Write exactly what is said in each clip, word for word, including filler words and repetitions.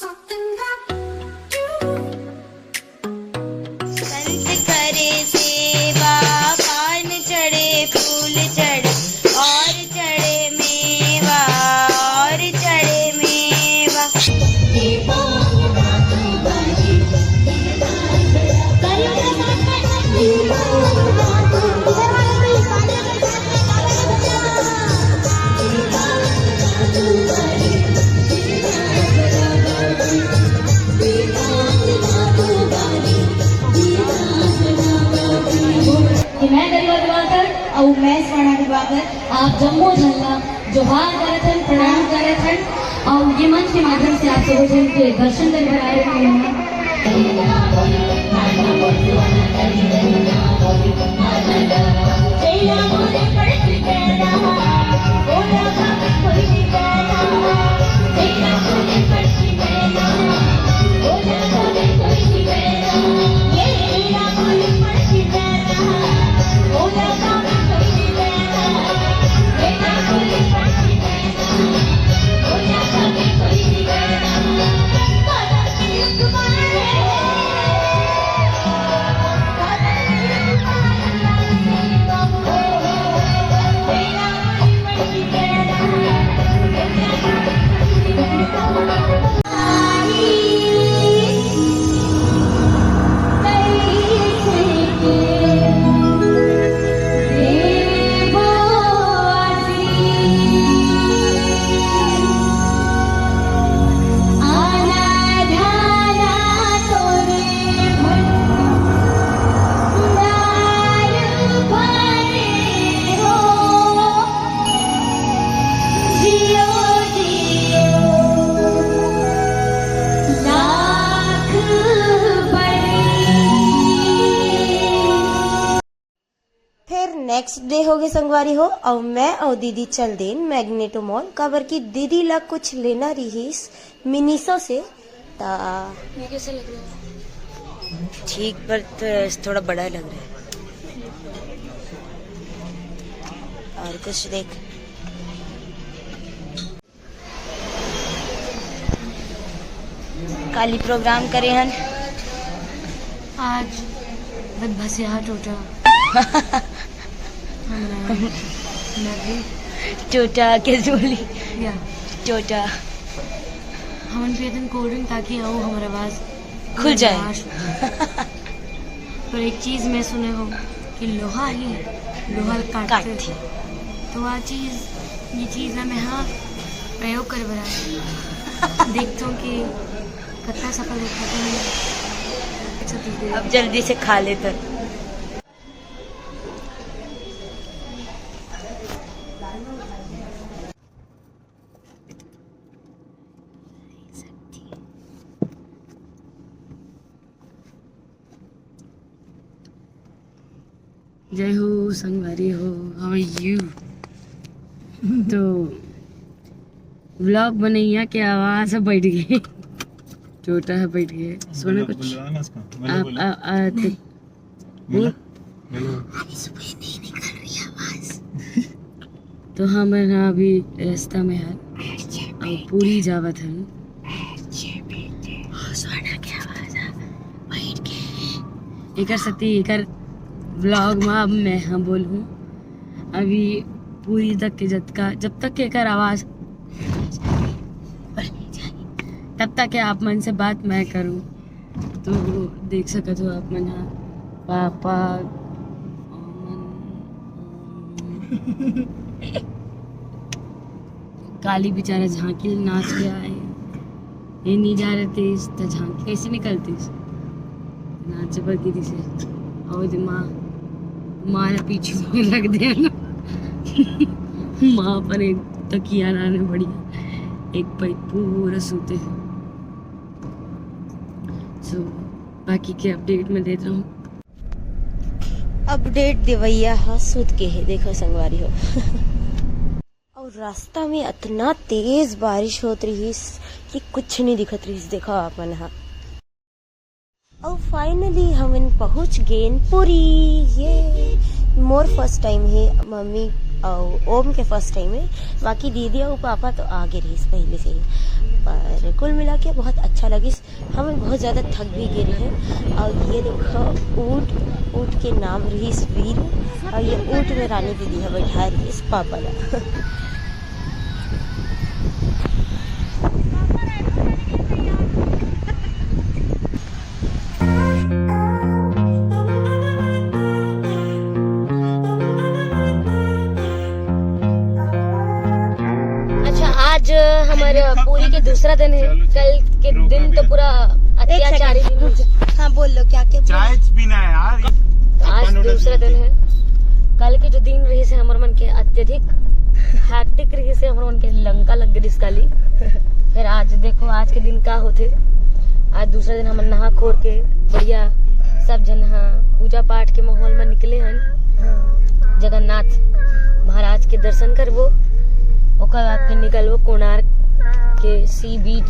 संत करे सेवा, पान चढ़े, फूल चढ़े, और चढ़े मेवा, और चढ़े मेवा। कि मैं गरिमा दिवाकर अउ मैं स्वर्णा दिवाकर, आप जम्मो झन ला जोहार करत हन, प्रणाम करत हन, अउ ये मंच के माध्यम से आप सबो झन के दर्शन करे बर आए हन। फिर नेक्स्ट डे होगे संगवारी हो, अउ मैं अउ दीदी चल देन मैग्नेटो मॉल, काबर कि दीदी ला कुछ लेना रिहिस मिनिसो से। ता ये कैसे लग रहा है? ठीक, पर त-, थोड़ा बड़ा लग रहा है। और कुछ देख। काली प्रोग्राम करे हन। आज बदभसिया टोटा। हमरा नगरी। टोटा के जोली। या। टोटा। हमन पियतन कोल्ड ड्रिंक ताकि अउ हमर आवाज खुल जाए। आवाज। पर एक चीज मैं सुने हूँ कि लोहा ही लोहा काटथे। काटथे। तो आ चीज, ये चीज ना मैं हाँ प्रयोग करे बर आए। देखथों कि कतना सफल होता है। अच्छा, ठीक है। अब जल्दी से खा लेते। जय हो संगवारी हो, how are you? तो व्लॉग बनैया के आवाज ह बैठ गे, टोटा ह बैठ गे। सुनो कुछ। आप, आ, आ, तो बोला? हेलो। अरे सुबह नहीं निकल रही आवाज। तो हमन ह अभी रास्ता में हन, अउ पूरी जावत हन। हाँ, स्वर्णा के आवाज आ, बैठ के। एकर सेती एकर व्लॉग में अब मैं ह बोलहूँ, अभी पूरी तक के जतका, जब तक के एकर आवाज, तब तक के आप मन से बात मैं करूँ। तो देख सकत हो आप मन ह, पापा, काली बेचारा झांकी ल नाच के आए, ये नहीं जा रहे तेज, त झांकी कैसे निकलतीस? नाचे बर गिरी से, अउ दे माँ, माँ ला पीछू में रख दे ना। माँ अपन एक तकिया लाने बढ़िया, एक पै पूरा सूते हैं। So, बाकी के अपडेट मैं देत रहूँ। अपडेट देवैया ह सूत के हे, देखो संगवारी हो। अउ रास्ता में अतना तेज बारिश होत रहिस कि कुछ नहीं दिखत रहिस। देखो आप मन ह। अउ finally हमन पहुंच गेन पुरी। ये मोर first time हे, मम्मी अउ ओम के फर्स्ट टाइम हे। बाकी दीदी अउ पापा तो आ गे रहिस पहले से ही। पर कुल मिला के बहुत अच्छा लगिस। हम बहुत ज़्यादा थक भी गे रहेन। अउ ये देखो, ऊँट, ऊँट के नाम रहिस वीर। अउ ये ऊँट में रानी दीदी ह बैठा रहिस पापा ला। अच्छा, आज हमारे पूरी के दूसरा दिन है। कल के दिन तो पूरा अत्याचारी दिन है। हाँ, बोल लो, क्या क्या बोल- चाय पीना है यार। आज दूसरा दिन है। कल के जो दिन रहिस हे हमर मन के अत्यधिक हैक्टिक रहिस हे, हमर मन के लंका लग गइस काली। फिर आज देखो, आज के दिन का होथे। आज दूसरा दिन हमन नहा खोर के बढ़िया सब झन ह पूजा पाठ के माहौल में निकले हन। जगन्नाथ महाराज के दर्शन करबो, ओकर बाद फिर निकलबो कोणार्क के सी बीच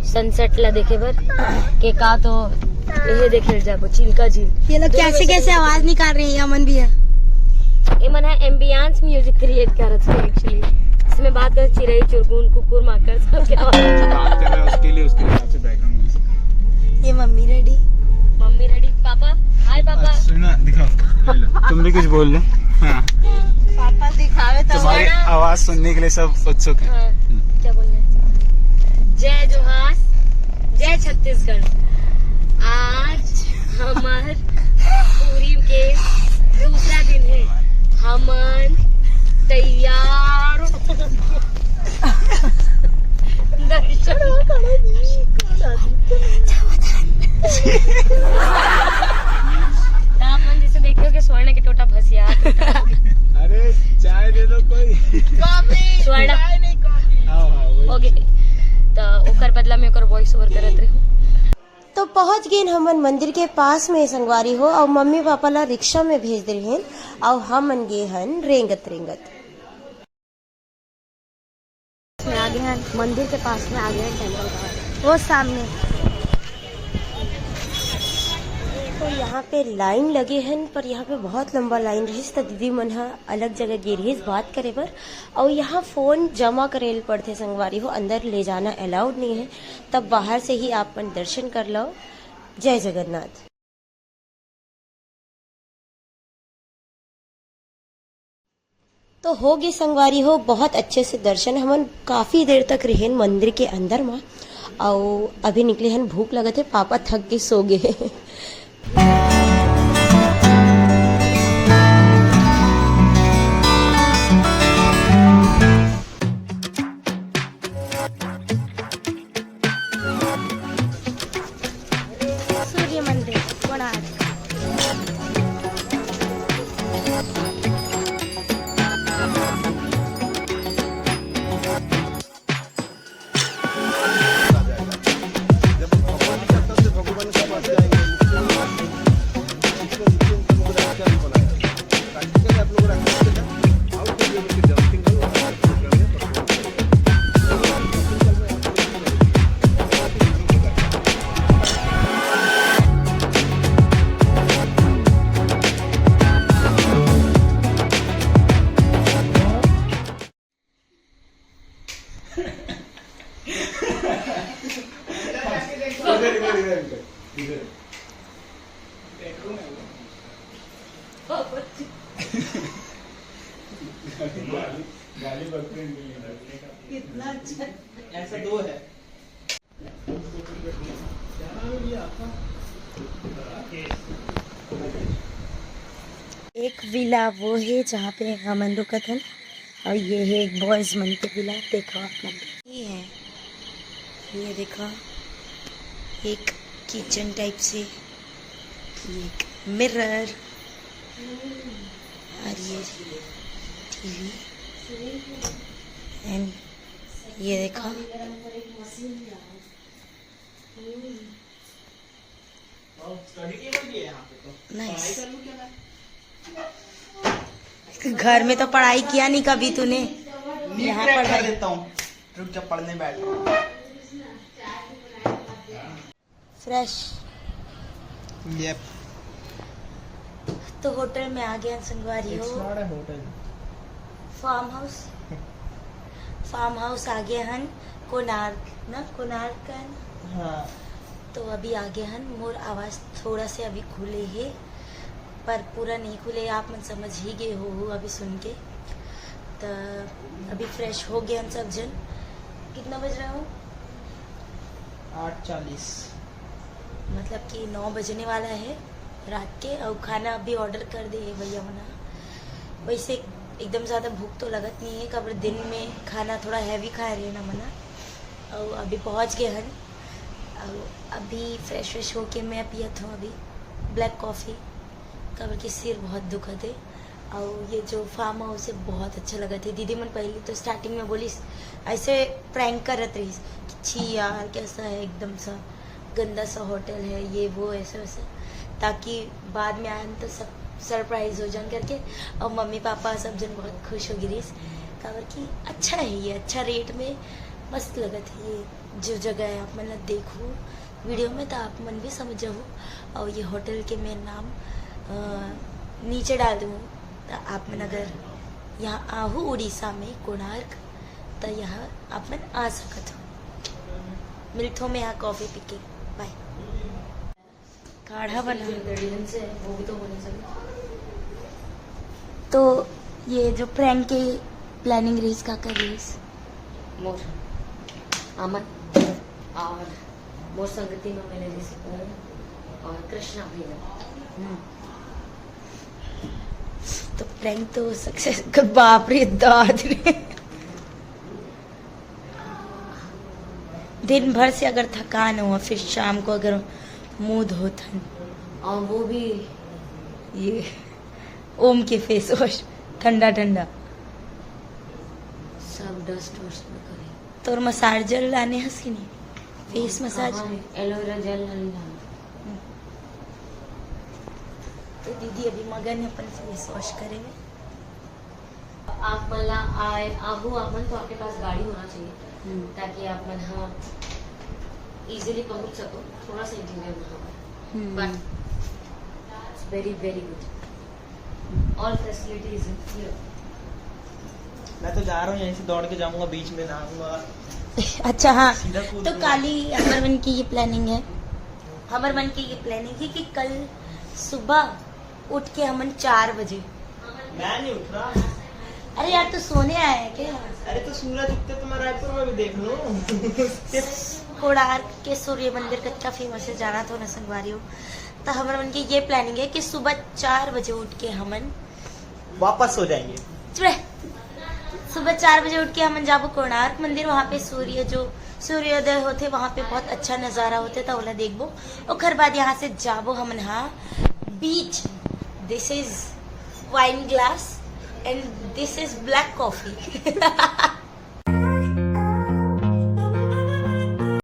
सनसेट ला देखे बर। के का तो एहे देखे ल जाबो, चिल्का झील। ये लोग दोनों कैसे में से कैसे आवाज निकाल रहे हैं, अमन भैया? ये मन है एम्बियंस म्यूजिक क्रिएट करत है एक्चुअली। इसमें बात कर चिरई, चुरगुन, कुकुर, माकड़ सब क्या बात कर रहे हैं, उसके लिए, उसके हिसाब से बैकग्राउंड म्यूजिक। ये mummy ready. Mummy ready. Papa, hi papa. सुना, दिखाओ, ले लो। तुम भी कुछ बोल लो। हाँ। पापा दिखावे तो तुम्हारी आवाज सुनने के लिए सब उत्सुक है। हाँ, क्या बोल रहे हैं? जय जोहार, जय छत्तीसगढ़। आज हमर पूरी के दूसरा दिन है। हमन तैयार दर्शन। त आप मन जैसे देखियो कि स्वर्ण के टोटा भसिया। अरे, चाय दे दो कोई। कॉफी, स्वर्ण। चाय नहीं, कॉफी। हाँ, हाँ, वही। ओके। त ओकर बदला में ओकर वॉइस ओवर करत रही। तो पहुंच गेन हमन मंदिर के पास में संगवारी हो, अउ मम्मी पापा ला रिक्शा में भेज दे रहेन, अउ हमन गे हन रेंगत रेंगत। में आ गए हैं, मंदिर के पास में आ गए हैं टेम्पल का, वो सामने। तो यहाँ पे लाइन लगे हैं, पर यहाँ पे बहुत लंबा लाइन रहिस, त दीदी मन ह अलग जगह गे रहिस बात करे बर। और यहाँ फोन जमा करे ल पड़थे संगवारी हो, अंदर ले जाना अलाउड नहीं है, तब बाहर से ही आप मन दर्शन कर लो। जय जगन्नाथ। तो हो गे संगवारी हो, बहुत अच्छे से दर्शन। हमन काफी देर तक रहेन मंदिर के अंदर मा, अउ अभी निकले हन, भूख लगत हे, पापा थक के सो गे। सूर्य मंदिर, कोणार्क। कितना अच्छा। ऐसा दो है। एक विला वो है जहाँ पे हमन रुकत हन, और ये है एक बॉयज मन के विला। देखो आप मन, ये है, ये देखो, एक किचन टाइप से, ये एक मिरर, और ये टीवी, एंड ये देखो। नाइस। घर में तो पढ़ाई किया नहीं कभी तूने। यहाँ पढ़ाई कर देता हूँ। रुक जा, पढ़ने बैठ। फ्रेश। Yep। तो होटल में आ गया संगवारी हो। It's not a hotel। Farm house, farm house आ गए हन। कोणार्क ना, कोणार्क का है ना? हाँ। तो अभी आ गए हन। मोर आवाज थोड़ा से अभी खुले हे, पर पूरा नहीं खुले, आप मन समझ ही गए हो अभी सुन के। तो अभी फ्रेश हो गए हन सब जन। कितना बज रहा हो? आठ चालीस। मतलब कि नौ बजने वाला है रात के, और खाना अभी ऑर्डर कर दे है भैया मना। वैसे एकदम ज़्यादा भूख तो लगत नहीं है, काबर दिन में खाना थोड़ा हैवी खाए रहे ना मना। और अभी पहुँच गए हन, और अभी फ्रेश फ्रेश होके मैं पियत हूँ अभी ब्लैक कॉफ़ी, काबर कि सिर बहुत दुखत है। और ये जो फार्म हाउस है बहुत अच्छा लगत है। दीदी मन पहले तो स्टार्टिंग में बोलिस, ऐसे प्रैंक करत रहिस कि छी यार, कैसा है, एकदम सा गंदा सा होटल है, ये वो ऐसे वैसे, ताकि बाद में आए तो सब सरप्राइज हो जान करके। और मम्मी पापा सब जन बहुत खुश हो गिरिस, काबर कि अच्छा है ये, अच्छा रेट में मस्त लगत है ये जो जगह है। आप मन ला देखो वीडियो में तो आप मन भी समझ जाओ। और ये होटल के मैं नाम अ, नीचे डाल दूँ, तो आप मन अगर यहाँ आहू उड़ीसा में कोणार्क, तो यहाँ आप मन आ सकत हो। मिलथो मैं यहाँ कॉफी पी के। बाय। काढ़ा बना। इंग्रेडिएंट्स है, वो भी तो होने चाहिए। तो ये जो प्रैंक के प्लानिंग रहीस, का कर रहीस? मोर अमन और मोर संगति में मिले रहीस ओम और कृष्णा भैया। हम्म। तो प्रैंक तो सक्सेस कर, बाप रे दाद रे। दिन भर से अगर थकान हो, फिर शाम को अगर मूड हो थन, और वो भी ये ओम के फेस वॉश ठंडा ठंडा। सब डस्ट वस्ट में करे। तोर मसाज जेल लाने हस कि नहीं? Face massage? हाँ, एलोवेरा जेल लाने जाना। तो दीदी अभी मगन है अपन फेस वॉश करे में। आप मन ला आए, आहू आप मन तो आपके पास गाड़ी होना चाहिए, हम्म। ताकि आप मन हाँ इजीली पहुंच सको। थोड़ा सा इंटीरियर वहाँ पर, हम्म। But it's very, very good. All facilities here. मैं तो जा रहा हूँ, यहीं से दौड़ के जाऊंगा, बीच में नहाऊंगा। अच्छा, हाँ, सीधा कूद तो लूंगा। काली हमर मन की ये प्लानिंग है, हमर मन की ये प्लानिंग है कि कल सुबह उठ के हमन चार बजे। मैं नहीं उठ रहा। अरे यार, तू सोने आया है क्या? अरे, तो सूरज उगते तो मैं रायपुर में भी देख लूं। कोणार्क के सूर्य मंदिर कितना फेमस है, जाना तो ना संगवारी हो। तो हमर मन की ये प्लानिंग है कि सुबह चार बजे उठ के हमन वापस सो जाएंगे। चुप रह। सुबह चार बजे उठ के हमन जाबो कोणार्क मंदिर, वहाँ पे सूर्य जो सूर्योदय होथे, वहाँ पे बहुत अच्छा नजारा होथे, तो ओला देखबो। ओकर बाद यहाँ से जाबो हमन, हाँ, बीच। This is wine glass and this is black coffee.